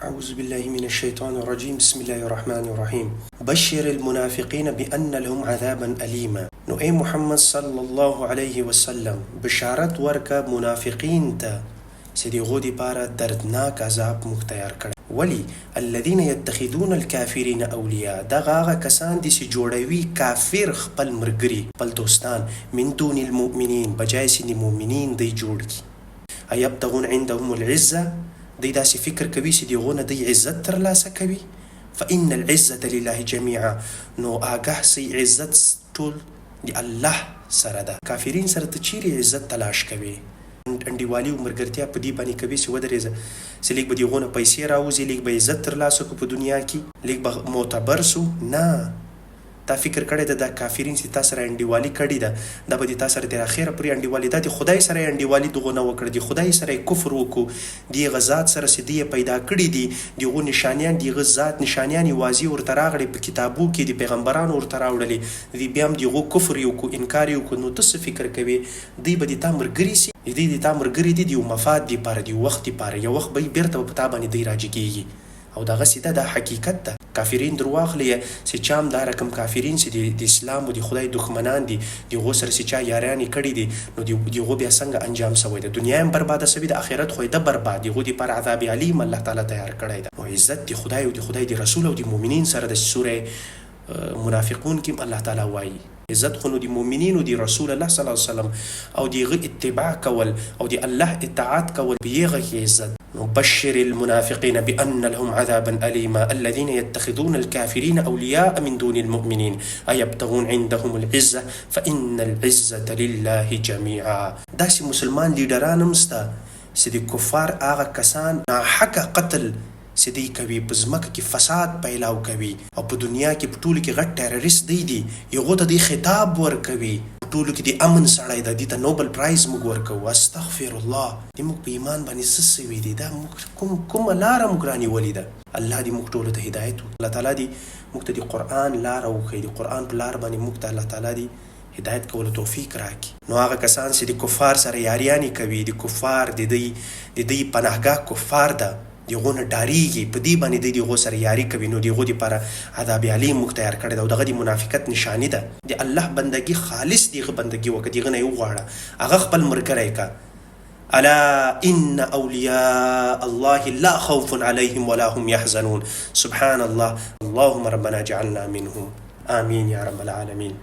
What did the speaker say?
اعوذ بالله من الشیطان الرجیم بسم الله الرحمن الرحیم بشر المنافقین بان لهم عذابا الیما نو ای محمد صلی الله علیه وسلم بشارت ورکه منافقین ته چې د هغو دپاره دردناک عذاب موږ تیار کړی ولی الذین یتخذون الکافرین اولیاء دغه هغه کسان دي چې جوړوي کافر خپل مرګري خپل دوستان من دون المؤمنین بجای چې د مؤمنین دی جوړ کړي. ایبتغون عندهم العزة، دوی داسې فکر کوي چې د هغو نه دوی عزت ترلاسه کوي، فان العزة لله جميعا، نو آګاه سئ عزت ټول د الله سره ده. کافرین سره ته چیرې عزت تلاش کوې؟ انډیوالي او مرګرتیا په دې باندې کوې چې ودرېږه چې لږ به د هغو نه پیسې راوځي، لږ به عزت ترلاسه کړو په دنیا کې، لږ به معتبر سو، نه! تا فکر کړی ده دا کافرین چې تا سره انډیوالي کړی ده دا به د تا سره تر اخره پورې انډیوالي دا د خدای سره یې انډیوالي دغو نه وکړه د خدای سره یې کفر وکړو د هغه ذات سره چې دی یې پیدا کړي دي د هغو نشانیان د هغه ذات نشانیان یې واضح ورته راغلې په کتابو کې د پیغمبرانو ورته راوړلې دوی بیا هم د هغو کفر یې وکړو انکار یې وکړو نو ته څه فکر کوې دوی به د تا مرګري سي دوی د تا مرګري دي د یو مفاد دپاره د یو وخت دپاره یو وخت به وي بیرته به په تا باندې دوی راجګیږي. او دغسی ده دا حقیقت ده کافرین درواخلی سی چا هم دا رقم کافرین سی د اسلام او د خدای دښمنان دی د هغو سره سی چا یارانی کړی دی نو د هغو بیا څنګه انجام سوی ده دنیا هم برباده سوی ده اخرت خو یې ده برباد د هغو دپاره عذاب الیم الله تعالی تیار کړی ده نو عزت د خدای او د خدای د رسول او د مؤمنین سره ده چی سوره منافقون کی هم الله تعالی وایی. عزت خو نو د مؤمنینو د رسول الله صلی الله علیه وسلم او د هغه اتباع کول او د الله اطاعت کول په هغه کې عزت. نو بشر المنافقین بان لهم عذابا الیما الذین یتخذون الکافرین اولیاء من دون المؤمنین ایبتغون عندهم العزة فان العزة لله جمیعا. داسې مسلمان لیډران هم سته چې د کفار هغه کسان ناحقه قتل څه دی کوي په ځمکه کې فساد پيلاو کوي او په دنيا کې په ټولو کې غټ ټيررست دی دي يغو ته دی خطاب ورکوي په ټولو کې دی امن سړی ده دي ته نوبل پرايز موږ ورکوو استغفر الله دي موږ په ايمان باندې څه سوي دي دا موږ کوم کومه لاره موږ رانيولي ده الله دي موږ ټولو ته هدايت وکړي الله تعالی دي موږ ته دي قرآن لاره وښيي دي قرآن په لار باندې موږ ته الله تعالی دي هدایت کولو توفیق راکړي. نو هغه کسان چې د کفار سره یاریانې کوي، د کفار د دوی د دوی پناهګاه کفار ده، د هغو نه ډاریږي، په دې باندې دوی د هغو سره یاري کوي، نو د هغو دپاره عذاب الیم موږ تیار کړی ده او دغه د منافقت نشاني ده. د الله بندګي خالص د هغه بندګي وکړه، د هغه نه یې وغواړه، هغه خپل ملګری کړه. الا ان اولیاء الله لا خوف علیهم ولا هم یحزنون سبحان الله اللهم ربنا اجعلنا منهم آمین یا رب العالمین.